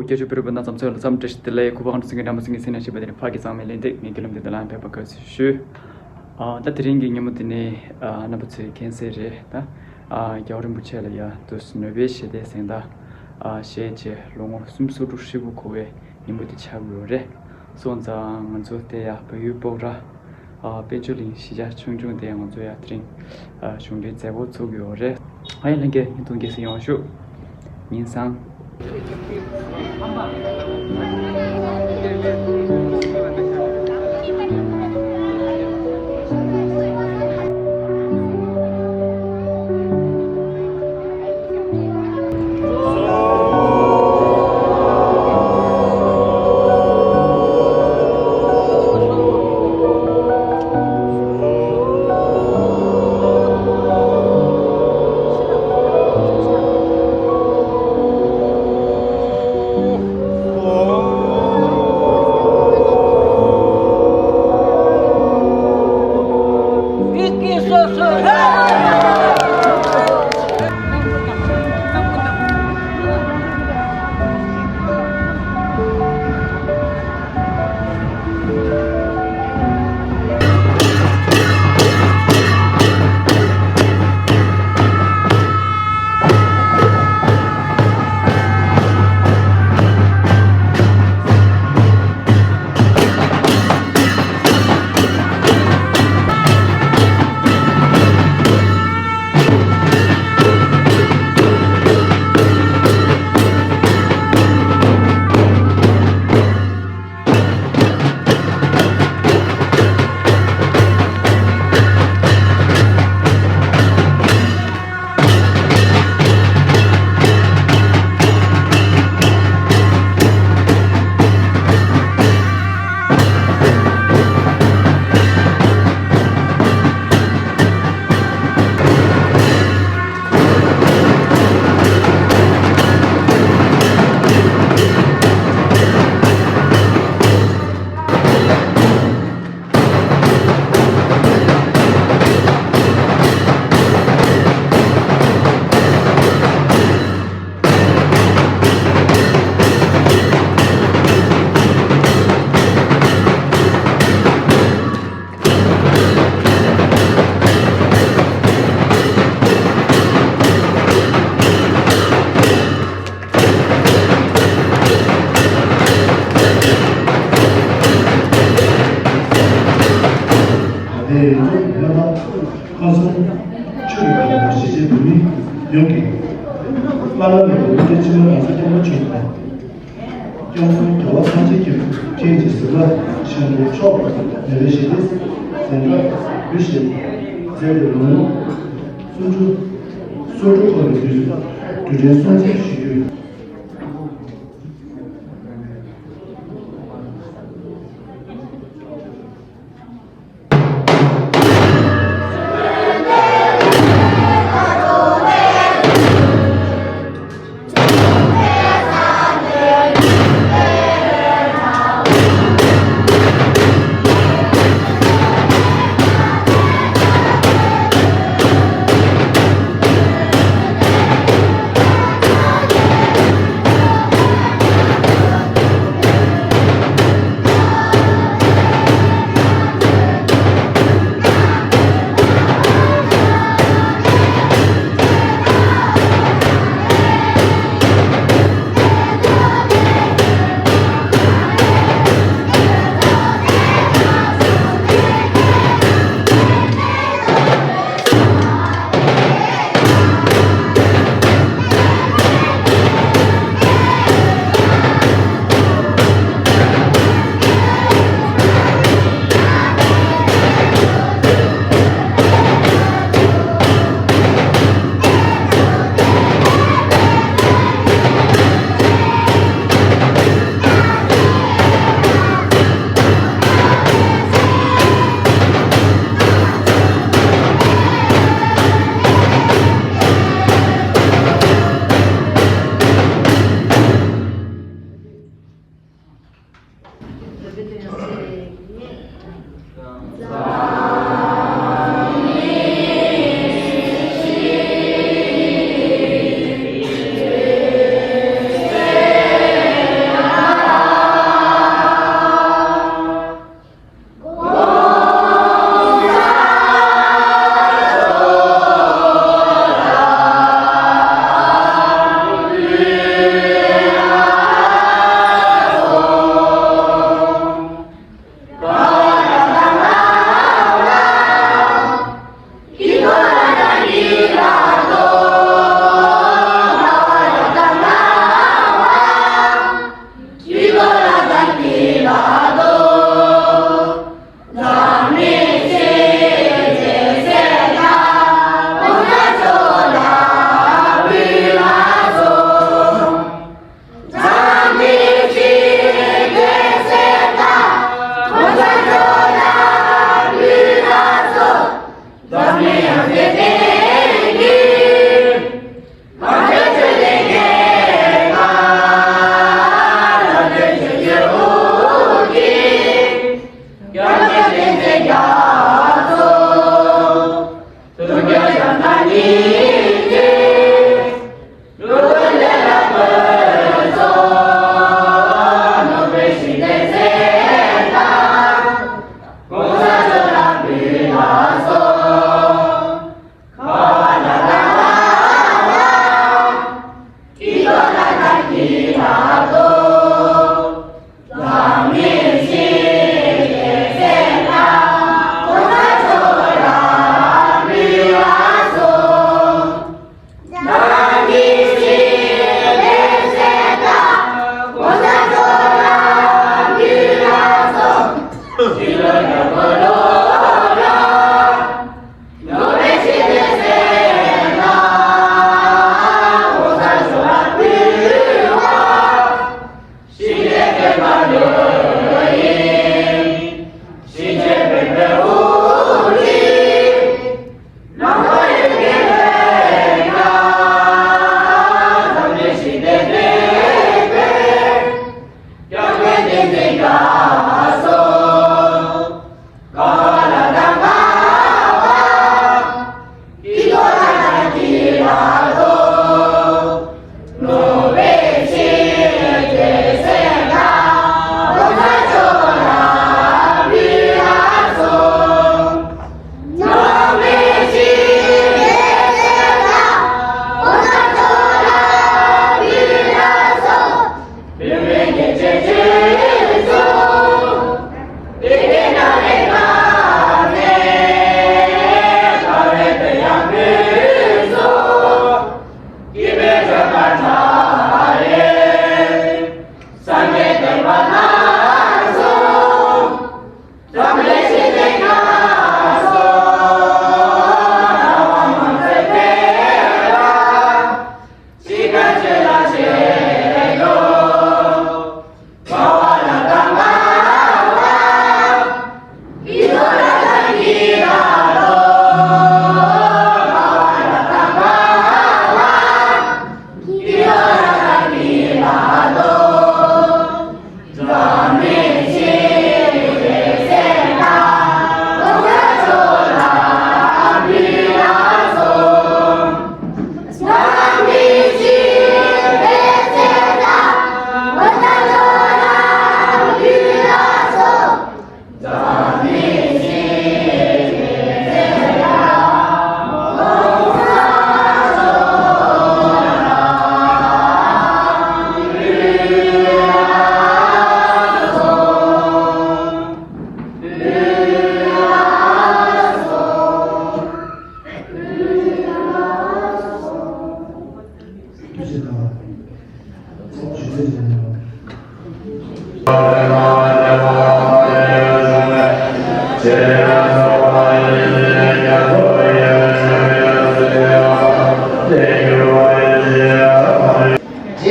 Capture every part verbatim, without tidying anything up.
བརྒྱད་ཅུ་པེ་རུ་པ་ན་ཚམ་ཚོད་ལ་ཙམ་བཀྲ་ཤིས་བདེ་ལེགས། ཁུ་པ་ཁང་དུ་སིང་གེ་འདྲ་མོ་སིང་གེ་སིང་ན་ཞེས་པ་དེ་ནི་ཕ་གི་གཙང་མའི་ལས་འདེགས་ངས་དུས་ལམ་འདི་དང་ལ་ཕེབས་པ་དགའ་བསུ་ཞུ། ཨ་ད་དེ་རིང་གི་ཉིན་མོ་འདི་ནི་ཨ་རྣམ་པ་ཚོས་མཁྱེན་གསལ་རེད། ད་ཨ་རྒྱལ་བ་རིན་པོ་ཆེ་ལ་ཡ་དུས་ནོ་བེལ་ཞི་བདེའི་གཟེངས་རྟགས་ཨ་བཞེས་རྗེས་ལོ་ངོ་སུམ་ཅུ་སོ་དྲུག་ཧྲིལ་པོ་འཁོར་བའི་ཉིན་མོ་འདི་ཆགས་ཡོད་རེད། སོང་ཙང་ང་ཚོ་དེ་ཡ་བལ་ཡུལ་སྤོག་ར་ཨ་དཔལ་འབྱོར་གླིང་གཞིས་ཆགས་ཆུང་ཆུང་དེ་ང་ཚོ་ཡ་དེ་རིང་ཨ་གཞུང་འབྲེལ་མཛད་སྒོ་ཚུགས་ཡོད་རེད། ཨ་ཡ་ལྷན་རྒྱས་ཉིན་ཐུང་རྒྱལ་སྲིད་ཡོང་ཤོག་ཉིན་བཟང་། ད་ལྟའི་ལོ་ལྔ་པ་ཁམས་གསུམ་ཆོས་ཀྱི་རྒྱལ་པོ་ཞེས་བྱའི་བོད་མི་ཡོངས་ཀྱིས་བླ་ན་མེད་པའི་སློབ་གྲྭའི་ཕྱི་མ་རང་ས་སྐྱབས་མགོན་ཆེན་པོ་དང་། སྐྱབས་མགོན་རྒྱལ་བ་ཐམས་ཅད་མཁྱེན་པའི་ཁྲིད་ཀྱི་གཟིགས་པ་ཆེན་པོ་མཆོག་ནོ་བེལ་ཞི་བདེའི་གཟེངས་རྟགས་འབུལ་བཞེས་མཛད་དེ་ལོ་ངོ་སུམ་ཅུ་སོ་དྲུག་འཁོར་བའི་དུས་སུ་དུས་དྲན་སྲུང་བརྩི་ཞུ་རྒྱུ། རྗེས་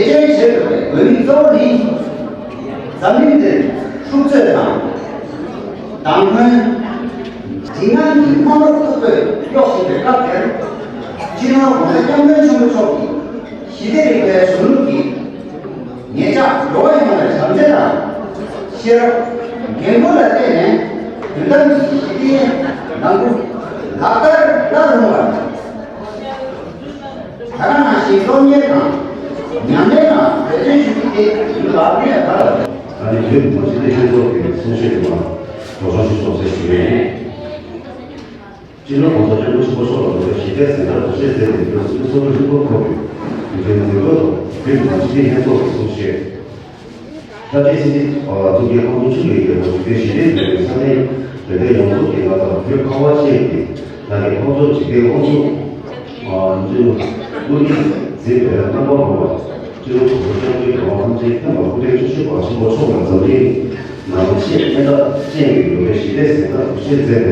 དྲན་བྱེད་དགོས་པའི་དགོས་དམིགས་གཙོ་བོ་ནི། འཛམ་གླིང་འདིར་འཁྲུག་རྩོད་དང་། མདངས་སྔོན། འཇིགས་སྣང་གི་དམག་རོགས་མཐུག་པོས་གཡོག་བཞིན་པའི་སྐབས་དེར། སྤྱི་ནོར་༸གོང་ས་༸སྐྱབས་མགོན་ཆེན་པོ་མཆོག་གིས་ཞི་བདེ་རིག་པའི་གཞུང་ལུགས་ཀྱིས། ངེད་ཅག་འགྲོ་བ་ཡོངས་ལ་བྱམས་བརྩེ་དང་། ཤེས་རབ། འགན་འཁུར་ལ་བརྟེན་ནས་དོན་དམ་གྱི་ཞི་བདེའི་ལམ་བུ་ལག་བསྟར་གནང་རུང་བ། ད་ག་ནང་བཞིན་སློབ་གཉེར་དང་ཉམས་ལེན་ལ་འབད་བརྩོན་ཞུ་རྒྱུ་དེ་ཡིན་ལ་ནུས་ཡ་ག་ལ། ཨ་ནི་བོད་མི་མང་སྤྱི་འཐུས་ལྷན་ཚོགས་ཀྱི་གསུང་བཤད་དེ་མ་གྲོགས་ཆུང་ཞུ་ཆོག་ཟེར་ཞུ་ཡས། སྤྱི་ནོར་༸གོང་ས་༸སྐྱབས་མགོན་ཆེན་པོ་མཆོག་ལ་ལོ་ལྟར་ཞི་བདེའི་གཟེངས་རྟགས་འབུལ་བཞེས་མཛད་པའི་ཡུལ་སྲིད་ཚོགས་འདུ་ཧྲིལ་པོར་འཁོད་པའི་དུས་དྲན་མཛད་སྒོའི་ཐོག་བོད་མི་མང་སྤྱི་འཐུས་ལྷན་ཚོགས་ཀྱི་གསུང་བཤད། ལྷ་སྒྲོན་སྲིད་སྤྱི་ཨ་གཙུག་རྒྱན་ཁང་ཚོགས་ཆུང་གིས་རྒྱལ་དབང་འཇིག་རྟེན་ཞི་བདེའི་མཛད་སྒོའི་ས་གནས་བོད་སྡེ་ཡོངས་རྫོགས་ཀྱི་ནང་དང་བོད་ཁ་བ་ཅན་གྱི་ལྷ་སྒྲོན་ཁང་ཚོགས་འཇིག་རྟེན་དབང་ཕྱུག་ཨ་ནུ་ཀུན་གཟིགས་པའི་རྣམ་པ་སྒོམ་པ། སྤྱི་ནོར་༸གོང་ས་༸སྐྱབས་མགོན་རྒྱལ་བ་ཐམས་ཅད་མཁྱེན་པ་སྐུ་ཕྲེང་བཅུ་བཞི་པ་ཆེན་པོ་མཆོག་ལ་འཛམ་གླིང་ནང་ཆེས་སྙན་གྲགས་ཅན་གྱི་ལོ་ལྟར་ཞི་བདེའི་གཟེངས་རྟགས་འབུལ་བཞེས་མཛད་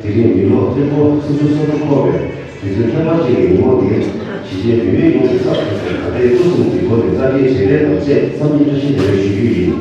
པའི་དེ་རིང་མི་ལོ་ཧྲིལ་པོ་སུམ་ཅུ་སོ་དྲུག་འཁོར་བའི་དུས་ཚོད་ཐེངས་མ་གཅིག་གི་ཉིན་མོ་འདིར་གཞིས་བྱེས་བོད་མི་ཡོངས་ཀྱི་ཚབ་ཏུ་ད་ལྟའི་སྐུ་གཟུགས་ཀྱི་སྒོ་ནས་བཀའ་དྲིན་རྗེས་དྲན་དང་བཅས་འཚམས་འདྲི་བཀྲ་ཤིས་བདེ་ལེགས་ཞུ་རྒྱུ་ཡིན།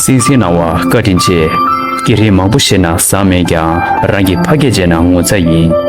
གསན་གཟིགས་གནང་བར་བཀའ་དྲིན་ཆེ། སྐད་རིགས་མང་པོ་ཤེས་ན་བཟང་མེད་ཀྱང་རང་གི་ཕ་སྐད་བྱས་ན་ངོ་ཚ་ཡིན།